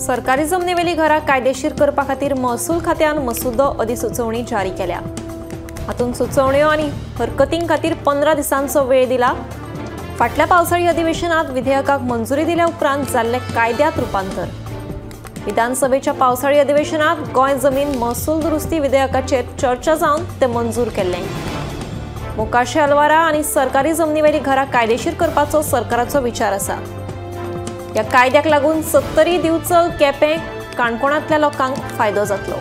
सरकारी जमनीवेली घरां कायदेशीर करपा खातीर महसूल खात्यान मसुदो अधिसुचोवणी जारी केल्या. हातूंत सुचोवण्यो आनी हरकतीं खातीर 15 दिसांचो वेळ दिला. फाटल्या पावसाळी अधिवेशनात विधेयकाक मंजुरी दिल्या उपरांत जाल्ले कायद्यात रुपांतर. विधानसभेच्या पावसाळी अधिवेशनात गोंय जमीन महसूल दुरुस्ती विधेयकाचेर चर्चा जावन ते मंजूर केल्ले. मोकाशे अल्वारा आनी सरकारी जमनीवेली घरां कायदेशीर करपाचो सरकाराचो विचार आसा. ह्या कायद्याक लागून सत्तरी, दिवचल, केपें, काणकोणांतल्या लोकांक फायदो जातलो.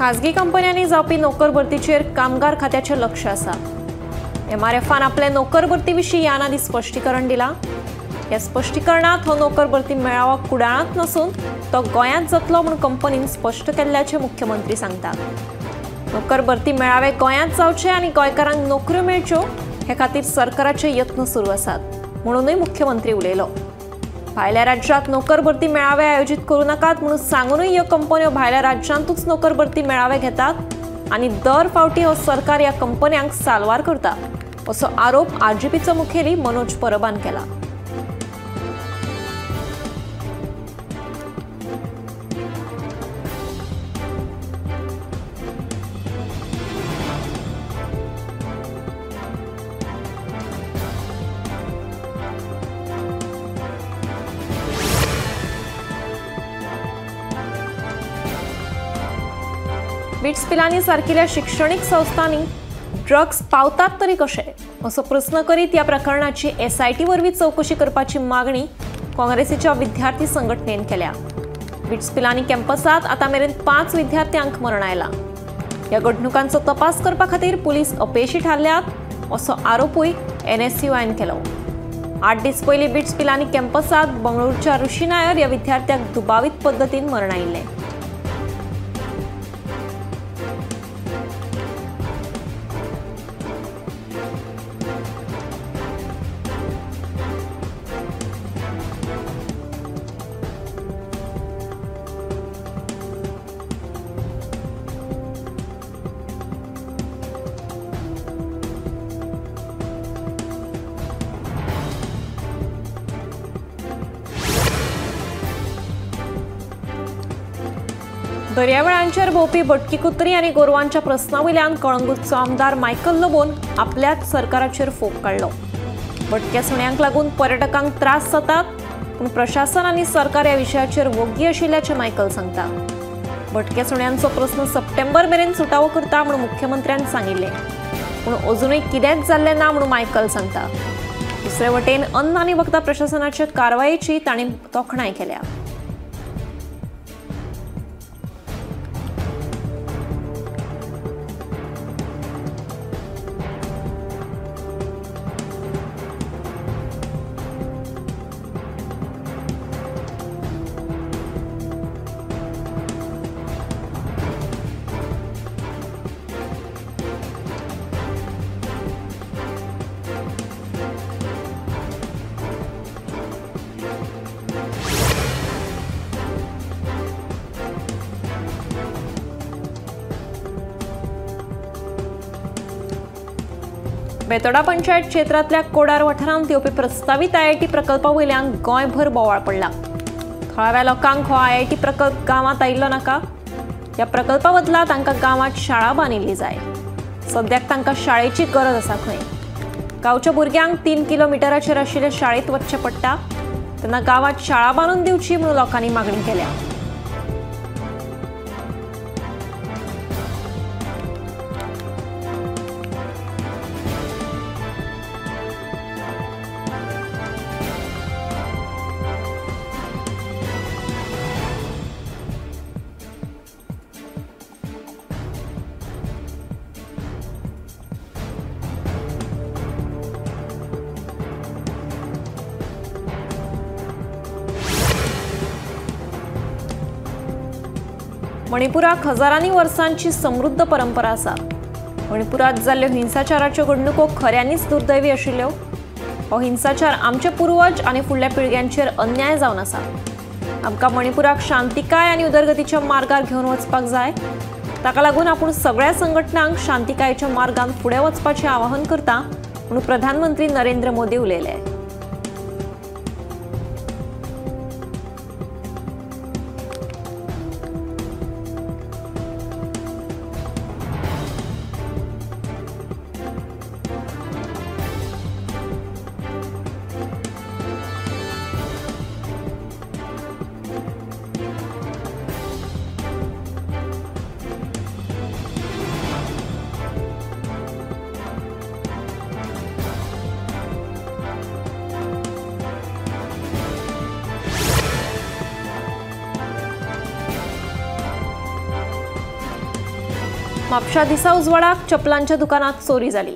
खाजगी कंपन्यांनी जावपी नोकर भरतीचेर कामगार खात्याचें लक्ष आसा. एमआरएफान आपले नोकर भरती विशीं ह्यान आदीं स्पश्टीकरण दिलां. ह्या स्पश्टीकरणांत हो नोकर भरती मेळावो कुडाळांत नसून तो गोंयांत जातलो म्हूण कंपनीन स्पश्ट केल्ल्याचें मुख्यमंत्री सांगता. नोकर भरती मेळावे गोंयांत जावचे आनी गोंयकारांक नोकऱ्यो मेळच्यो हे खातीर सरकाराचे यत्न सुरू आसात म्हणूनय मुख्यमंत्री उलयलो. भायल्या राज्यांत नोकर भरती मेळावे आयोजीत करूं नाकात म्हणून सांगूनय ह्यो कंपन्यो भायल्या राज्यांतूच नोकर भरती मेळावे घेतात आनी दर फावटी हो सरकार ह्या कंपन्यांक साल्वार करता असो आरोप आरजीपीचो मुखेली मनोज परबान केला. बिट्स पिलानी सारकिल्या शिक्षणीक संस्थांनी ड्रग्स पावतात तरी कशे असो प्रस्न करीत ह्या प्रकरणाची एसआयटी वरवीं चवकशी करपाची मागणी काँग्रेसीच्या विद्यार्थी संघटनेन केल्या. बिट्स पिलानी कॅम्पसांत आतां मेरेन 5 विद्यार्थ्यांक मरण आयलां. ह्या घडणुकांचो तपास करपा खातीर पुलीस अपेशी थारल्यात असो आरोपूय एनएसयूआयन केलो. 8 दीस पयलीं बिट्स पिलानी कॅम्पसांत बंगळुरूच्या ऋषी नायर ह्या विद्यार्थ्याक दुबावीत पद्दतीन मरण आयिल्लें. दर्यावेळांचेर भोंवपी भटकी कुत्री आनी गोरवांच्या प्रस्ना वयल्यान कळंगूटचो आमदार मायकल लोबोन आपल्याच सरकाराचेर फोग काडलो. भटक्या सुण्यांक लागून पर्यटकांक त्रास जातात, पूण प्रशासन आनी सरकार ह्या विशयाचेर वोग्गी आशिल्ल्याचें मायकल सांगता. भटक्या सुण्यांचो प्रस्न सप्टेंबर मेरेन सुटावो करता म्हूण मुख्यमंत्र्यान सांगिल्लें, पूण अजुनूय कितेंच जाल्लें ना म्हूण मायकल सांगता. दुसरे वटेन अन्न आनी वखदां प्रशासनाचे कारवायेची तांणी तोखणाय केल्या. बेतोडा पंचायत क्षेत्रांतल्या कोडार वाठारांत येवपी प्रस्तावीत आयआयटी प्रकल्पा वयल्यान गोंयभर बोवाळ पडला. थळाव्या लोकांक हो आयआयटी प्रकल्प गांवांत आयिल्लो नाका. ह्या प्रकल्पा बदला तांकां गांवांत शाळा बांदिल्ली जाय. सद्याक तांकां शाळेची गरज आसा खंय. गांवच्या भुरग्यांक 3 किलोमिटराचेर आशिल्ल्या शाळेंत वचचें पडटा, तेन्ना गांवांत शाळा बांदून दिवची म्हणून लोकांनी मागणी केल्या. मणिपुराक हजारांनी वर्सांची समृद्ध परंपरा आसा. मणिपुरात जाल्ल्यो हिंसाचाराच्यो घडणुको खऱ्यांनीच दुर्दैवी आशिल्ल्यो. हो हिंसाचार आमचे पूर्वज आनी फुडल्या पिळग्यांचेर अन्याय जावन आसा। आमकां मणिपुराक शांतिकाय आनी उदरगतीच्या मार्गार घेवन वचपाक जाय। ताका लागून आपूण सगळ्या संघटनांक शांतिकायेच्या मार्गान फुडें वचपाचें आवाहन करता म्हणून प्रधानमंत्री नरेंद्र मोदी उलयले। म्हापशा दिसा उजवाडाक चपलांच्या दुकानात चोरी जाली।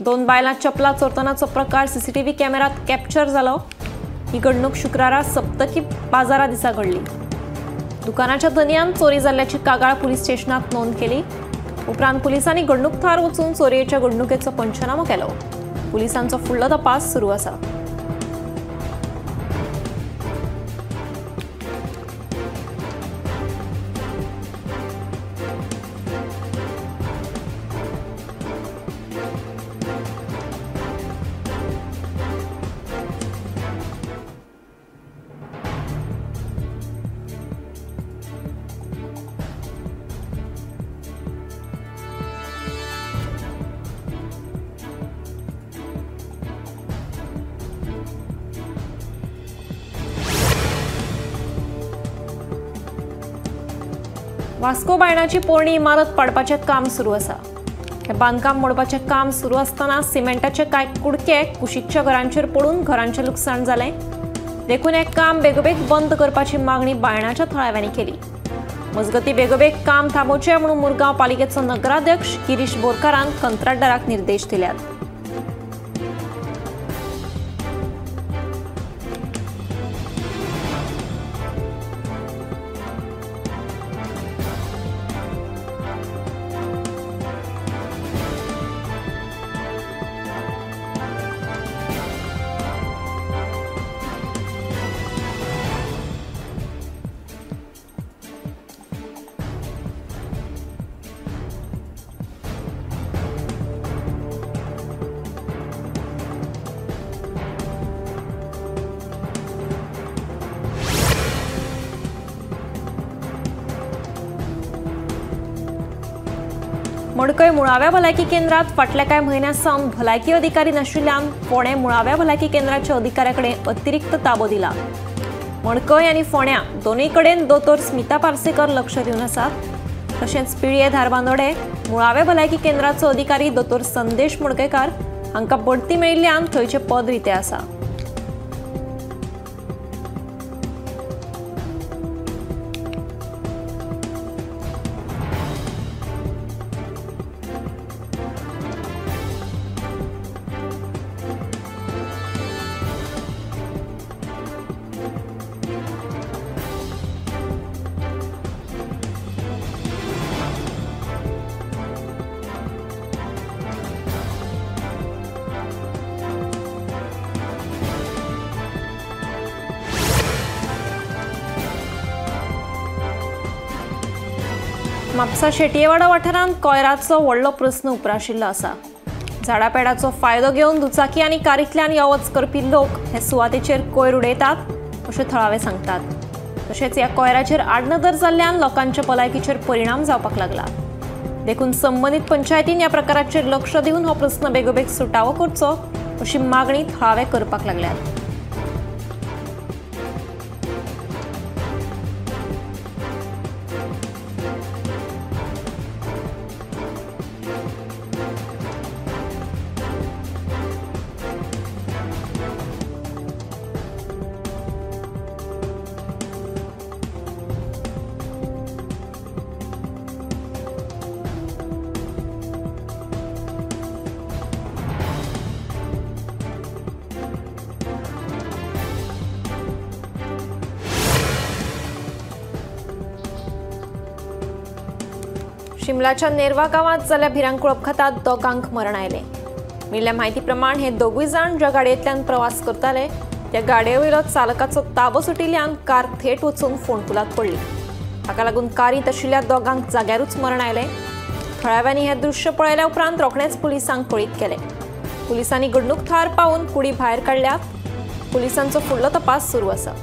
2 बायलां चपलां चोरतनाचो प्रकार सीसीटीव्ही कॅमेऱ्यात कॅप्चर जालो। ही घडणूक शुक्रारा सप्तकी बाजारा दिसा घडली। दुकानाच्या धनयान चोरी जाल्ल्याची कागाळ पुलीस स्टेशनात नोंद केली। उपरांत पुलिसांनी घडणूक थळार वचून चोरयेच्या घडणुकेचो पंचनामो केलो। पुलिसांचो फुडलो तपास सुरू आसा। वास्को बायणाची पोरणी इमारत पाडपाचें काम सुरू आसा। हे बांदकाम मोडपाचें काम सुरू आसतना सिमेंटाचे कांय कुडके कुशीकच्या घरांचेर पडून घरांचें लुकसाण जालें। देखून हें काम बेगोबेग बंद करपाची मागणी बायणाच्या थळाव्यांनी केली। मजगतीं बेगोबेग काम थांबोवचें म्हणून मुरगांव पालिकेचो नगराध्यक्ष गिरीश बोरकारान कंत्राटदाराक निर्देश दिल्यात। मडकय मुळाव्या भलायकी केंद्रात फाटल्या कांय म्हयन्यां सावन भलायकी अधिकारी नाशिल्ल्यान फोंडें मुळाव्या भलायकी केंद्राच्या अधिकाऱ्या कडेन अतिरिक्त ताबो दिला। मडकय आनी फोंड्यां दोनूय कडेन दोतोर स्मिता पार्सेकर लक्ष दिवन आसात। तशेंच पिळये धारबांदोडे मुळाव्या भलायकी केंद्राचो अधिकारी दोतोर संदेश मडकयकार हांकां बढती मेळिल्ल्यान थंयचें पद रितें आसा। म्हापसा शेटयेवाडा वाठारांत कोयराचो व्हडलो प्रस्न उप्राशिल्लो आसा। झाडापेडाचो फायदो घेवन दुचाकी आनी कारींतल्यान यो वच करपी लोक हे सुवातेचेर कोयर उडयतात अशें थळावे सांगतात। तशेंच ह्या कोयराचेर आडनदर जाल्ल्यान लोकांच्या भलायकीचेर परिणाम जावपाक लागला। देखून संबंदीत पंचायतीन ह्या प्रकाराचेर लक्ष दिवन हो प्रस्न बेगोबेग सुटावो करचो अशी मागणी थळावे करपाक लागल्यात। शिमलाच्या नेरवा गांवात जाल्ल्या भिरांकूळ अपघातात दोगांक मरण आयलें। मेळिल्ल्या म्हायती प्रमाण हे दोगूय जाण ज्या गाडयेंतल्यान प्रवास करताले त्या गाडयेवयलो चालकाचो ताबो सुटिल्ल्यान कार थेट वचून फोंडकुलांत पडली. हाका लागून कारींत आशिल्ल्या दोगांक जाग्यारूच मरण आयलें. थळाव्यांनी हें दृश्य पळयल्या उपरांत रोखडेंच पुलिसांक कळीत केलें. पुलिसांनी घडणूक थळार पावून कुडी भायर काडल्यात. पुलिसांचो फुडलो तपास सुरू आसा.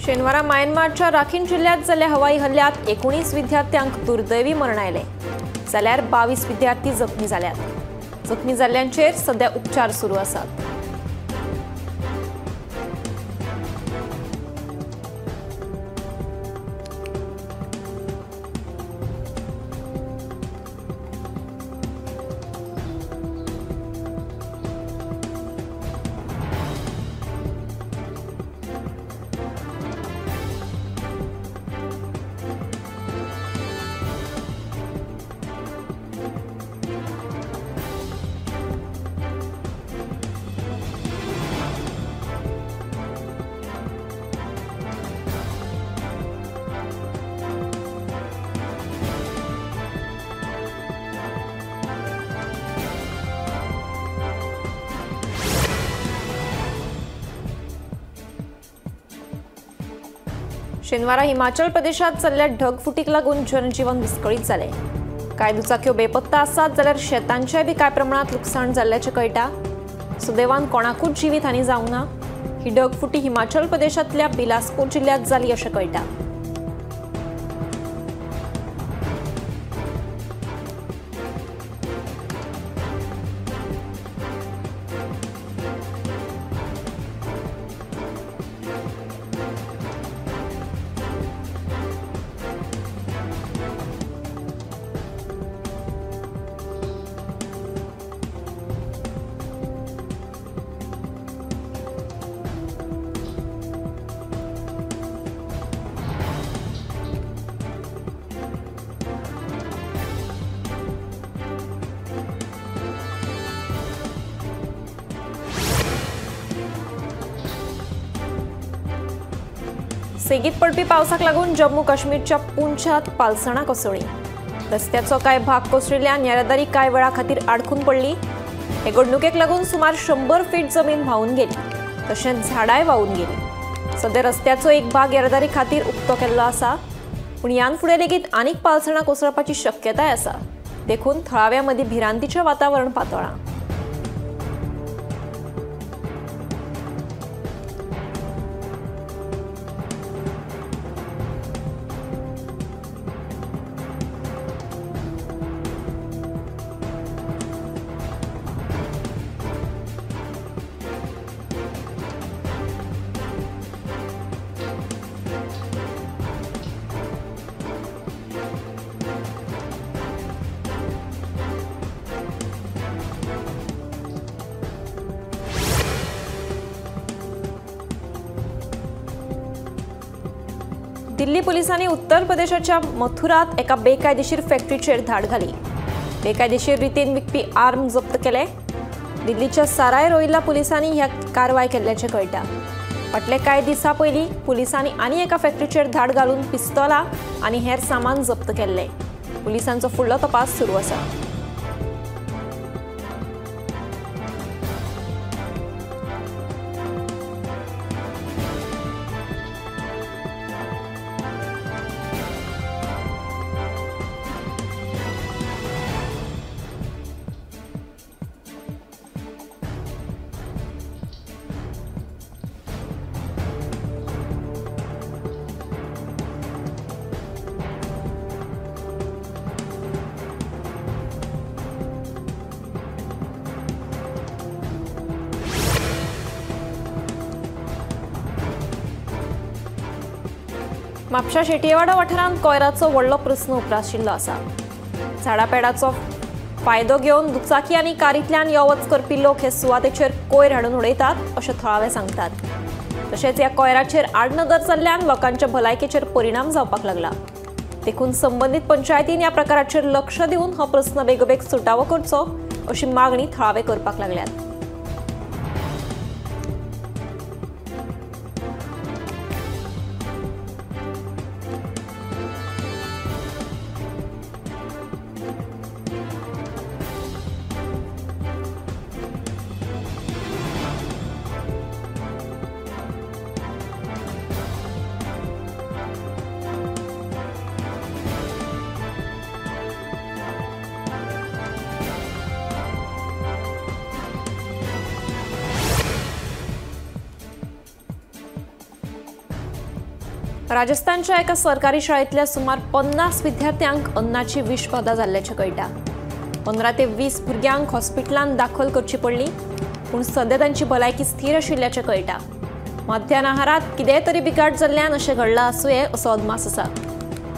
शेनवारा म्यानमारच्या राखीन जिल्ह्यात जाल्ल्या हवाई हल्ल्यात 19 विद्यार्थ्यांक दुर्दैवी मरण आयलें, जाल्यार 22 विद्यार्थी जखमी जाल्यात. जखमी जाल्ल्यांचेर सध्या उपचार सुरू आसात. शेनवारा हिमाचल प्रदेशात जाल्ल्या ढगफुटीक लागून जनजीवन विस्कळीत जालें. कांय दुचाक्यो बेपत्ता आसात जाल्यार शेतांचें बी कांय प्रमाणांत लुकसाण जाल्ल्याचें कळटा. सुदैवान कोणाकूच जिवीत हानी जावंक ना. ही ढगफुटी हिमाचल प्रदेशांतल्या बिलासपूर जिल्ह्यांत जाली अशें कळटा. सेगीत पडपी पावसाक लागून जम्मू काश्मीरच्या पुंछात पालसणां कोसळ्ळीं. रस्त्याचो कांय भाग कोसळिल्ल्यान येरादारी कांय वेळा खातीर आडखून पडली. हे घडणुकेक लागून सुमार 100 फीट जमीन व्हांवून गेली, तशेंच झाडांय व्हांवून गेली. सध्या रस्त्याचो एक भाग येरादारी खातीर उक्तो केल्लो आसा, पूण ह्यान फुडें लेगीत आनीक पालसणां कोसळपाची शक्यताय आसा. देखून थळाव्यां मदीं भिरांतीचें वातावरण पातळ्ळां. दिल्ली पोलिसांनी उत्तर प्रदेशाच्या मथुरात एका बेकायदेशीर फॅक्टरीचेर धाड घाली. बेकायदेशीर रितीन विकपी आर्म जप्त केले. दिल्लीच्या साराय रोहिल्ला पोलिसांनी ह्या कारवाय केल्ल्याचें कळटा. फाटले कांय दिसां पयलीं पोलिसांनी आनी एका फॅक्टरीचेर धाड घालून पिस्तोलां आनी हेर सामान जप्त केल्लें. पोलिसांचो फुडलो तपास सुरू आसा. म्हापशा शेटयेवाडा वाठारांत कोयराचो व्हडलो प्रस्न उप्राशिल्लो आसा। झाडापेडाचो फायदो घेवन दुचाकी आनी कारींतल्यान यो वच करपी लोक हे सुवातेचेर कोयर हाडून उडयतात अशें थळावे सांगतात। तशेंच ह्या कोयराचेर आडनदर जाल्ल्यान लोकांच्या भलायकेचेर परिणाम जावपाक लागला। देखून संबंदीत पंचायतीन ह्या प्रकाराचेर लक्ष दिवन हो प्रस्न बेगोबेग सुटावो करचो अशी मागणी थळावे करपाक लागल्यात। राजस्थानच्या एका सरकारी शाळेतल्या सुमार 50 विद्यार्थ्यांक अन्नाची विषबाधा जाल्ल्याचें कळटा। 15 ते 20 भुरग्यांक हॉस्पिटलांत दाखल करची पडली, पूण सद्या तांची भलायकी स्थिर आशिल्ल्याचें कळटा। मध्यान आहारांत कितेंय तरी बिघाड जाल्ल्यान अशें घडलां आसुये असो अदमास आसा।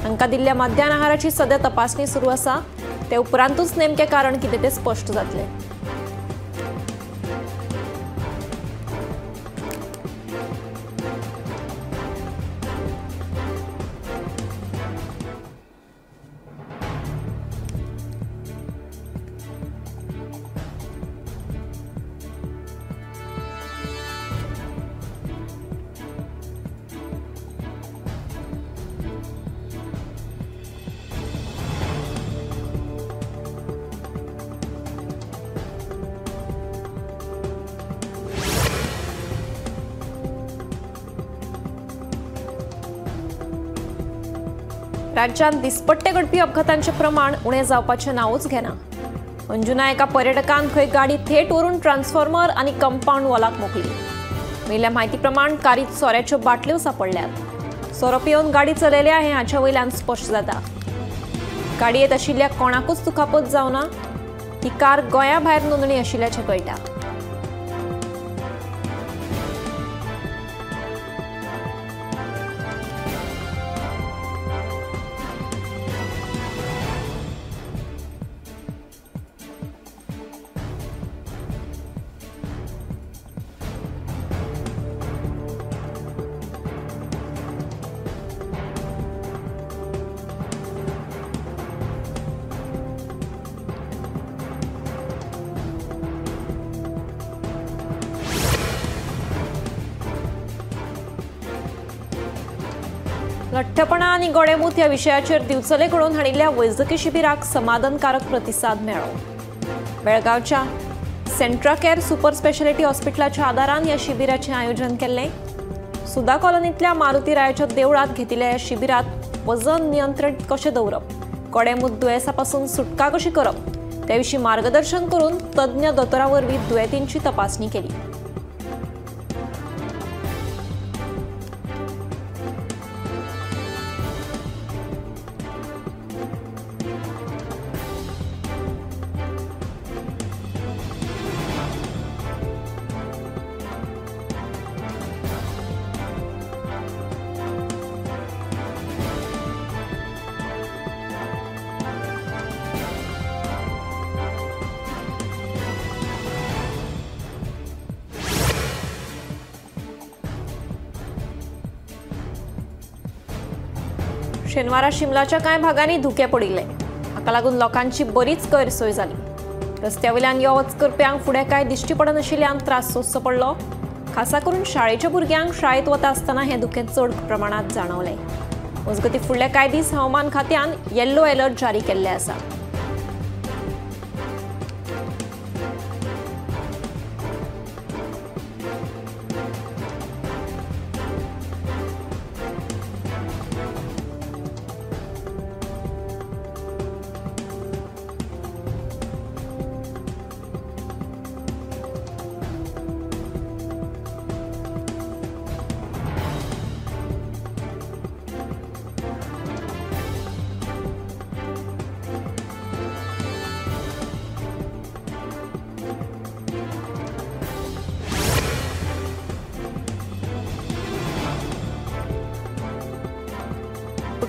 तांकां दिल्ल्या मध्यान आहाराची सद्या तपासणी सुरू आसा। ते उपरांतूच नेमकें कारण कितें तें स्पश्ट जातलें। राज्यांत दिसपट्टे घडपी अपघातांचें प्रमाण उणें जावपाचें नांवूच घेना। अंजुना एका पर्यटकान खंय गाडी थेट व्हरून ट्रान्सफॉर्मर आनी कंपावंड वॉलाक मोखली। मेळिल्ल्या म्हायती प्रमाण कारीत सोऱ्याच्यो बाटल्यो सांपडल्यात। सोरो पिवन गाडी चलयल्या हें हाचे वयल्यान स्पश्ट जाता। गाडयेंत आशिल्ल्या कोणाकूच दुखापत जावना। ही कार गोंया भायर नोंदणी आशिल्ल्याचें कळटा। लठ्ठपणा आनी गोडेमूत ह्या विशयाचेर दिवचले घडोवन हाडिल्ल्या वैजकी शिबिराक समाधानकारक प्रतिसाद मेळ्ळो। बेळगांवच्या सेंट्राकेअर सुपर स्पेशालिटी हॉस्पिटलाच्या आदारान ह्या शिबिराचें आयोजन केल्लें। सुदा कॉलनींतल्या मारुती रायाच्या देवळांत घेतिल्ल्या ह्या शिबिरांत वजन नियंत्रण कशें दवरप, गोडेमूत दुयेंसा पासून सुटका कशी करप त्या विशीं मार्गदर्शन करून तज्ञ दोतोरा वरवीं दुयेंतींची तपासणी केली। शेनवारा शिमलाच्या कांय भागांनी धुकें पडिल्लें। हाका लागून लोकांची बरीच गैरसोय जाली। रस्त्या वयल्यान यो वच करप्यांक फुडें कांय दिश्टी पडनाशिल्ल्यान त्रास सोंसचो पडलो। खासा करून शाळेच्या भुरग्यांक शाळेंत वता आसतना हें धुकें चड प्रमाणांत जाणवलें। मजगतीं फुडले कांय दीस हवामान खात्यान येल्लो अलर्ट जारी केल्ले आसा।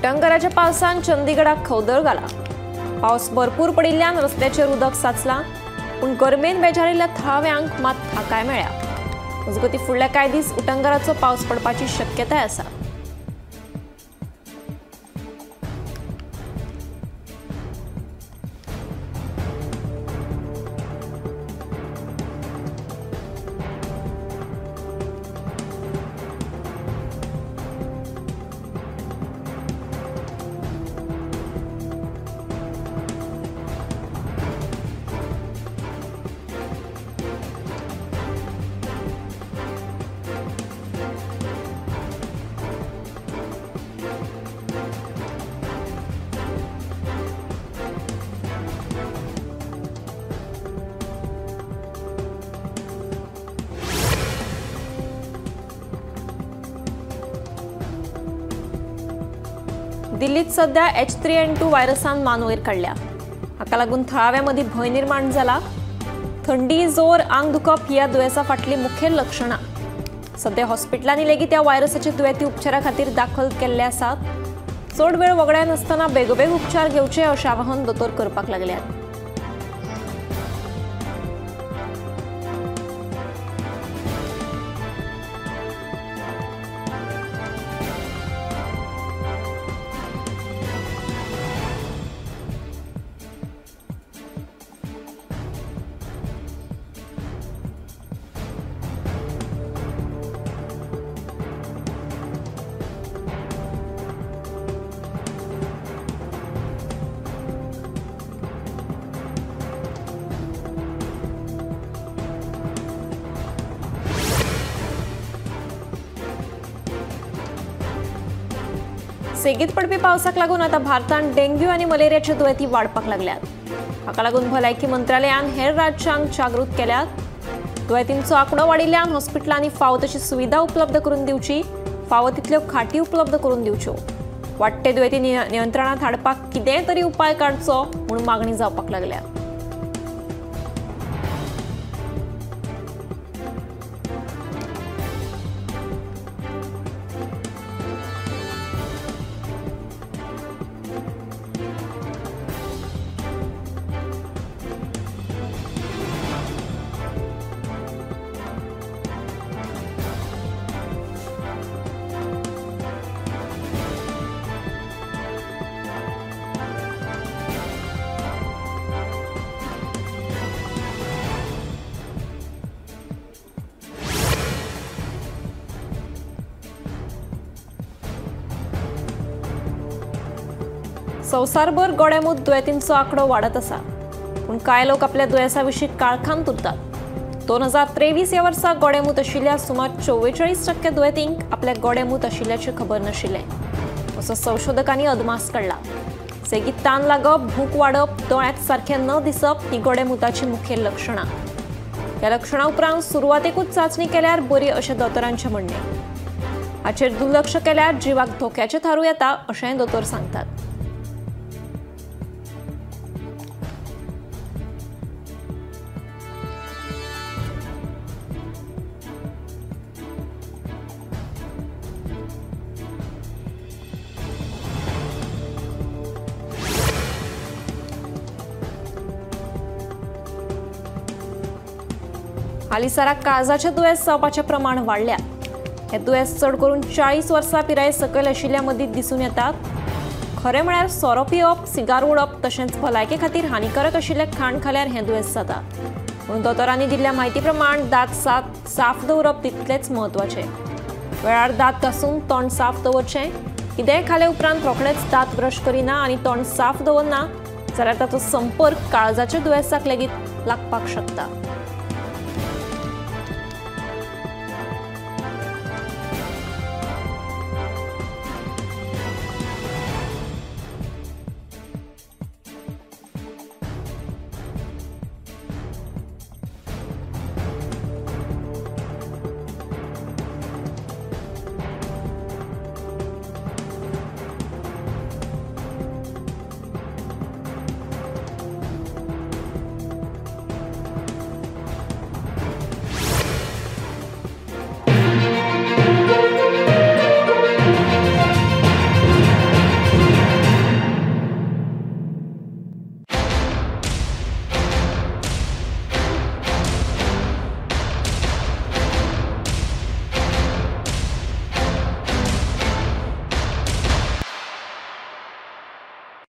उटंगराच्या पावसान चंदीगडाक खवदळ घाला. पावस भरपूर पडिल्ल्यान रस्त्याचेर उदक साचलां, पूण गरमेन बेजारिल्ल्या थळाव्यांक मात थाकाय मेळ्ळ्या. मजगतीं फुडल्या कांय दीस उटंगराचो पावस पडपाची शक्यताय आसा. दिल्लीत सध्या H3N2 व्हायरसान मान वयर काडल्या. हाका लागून थळाव्यां मदीं भंय निर्माण जाला. थंडी, जोर, आंग दुखप ह्या दुयेंसा फाटलीं मुखेल लक्षणां. सध्या हॉस्पिटलांनी लेगीत ह्या व्हायरसाचे दुयेंती उपचारा खातीर दाखल केल्ले आसात. चड वेळ वगडायनासतना बेगोबेग उपचार घेवचे अशें आवाहन दोतोर करपाक लागल्यात. सेगीत पडपी पावसाक लागून आतां भारतांत डेंग्यू आनी मलेरियाच्यो दुयेंती वाडपाक लागल्यात. हाका लागून भलायकी मंत्रालयान हेर राज्यांक जागृत केल्यात. दुयेंतींचो आंकडो वाडिल्ल्यान हॉस्पिटलांनी फावो तशी सुविधा उपलब्ध करून दिवची, फावो तितल्यो खाटी उपलब्ध करून दिवच्यो. वाडटे दुयेंती नियंत्रणांत हाडपाक कितेंय तरी उपाय काडचो म्हूण मागणी जावपाक लागल्या. संवसारभर गोडेमूत दुयेंतींचो आंकडो वाडत आसा, पूण कांय लोक आपल्या दुयेंसा विशीं काळखांत उरतात. 2023 ह्या वर्सा गोडेमूत आशिल्ल्या सुमार 44% दुयेंतींक आपल्या गोडेमूत आशिल्ल्याची खबर नाशिल्लें असो संशोधकांनी अदमास काडला. सेगीत तान लागप, भूक वाडप, दोळ्यांत सारकें न दिसप ही गोडेमुताची मुखेल लक्षणां. ह्या लक्षणां उपरांत सुरवातेकूच चांचणी केल्यार बरी अशें दोतोरांचें म्हणणें. हाचेर दुर्लक्ष केल्यार जिवाक धोक्याचें थारूं येता अशेंय दोतोर सांगतात. हालींसराक काळजाचें दुयेंस जावपाचें प्रमाण वाडल्या. हें दुयेंस चड करून 40 वर्सां पिराये सकयल आशिल्ल्या मदीं दिसून येतात. खरें म्हळ्यार सोरो पिवप, सिगार ओडप तशेंच भलायके खातीर हानिकारक आशिल्लें खाण खाल्यार हें दुयेंस जाता. पूण दोतोरांनी दिल्ल्या म्हायती प्रमाण दांत साफ दवरप तितलेंच म्हत्वाचें. वेळार दांत घासून तोंड साफ दवरचें. कितेंय खाले उपरांत रोखडेंच दांत ब्रश करिना आनी तोंड साफ दवरना जाल्यार ताचो संपर्क काळजाच्या दुयेंसाक लेगीत लागपाक शकता.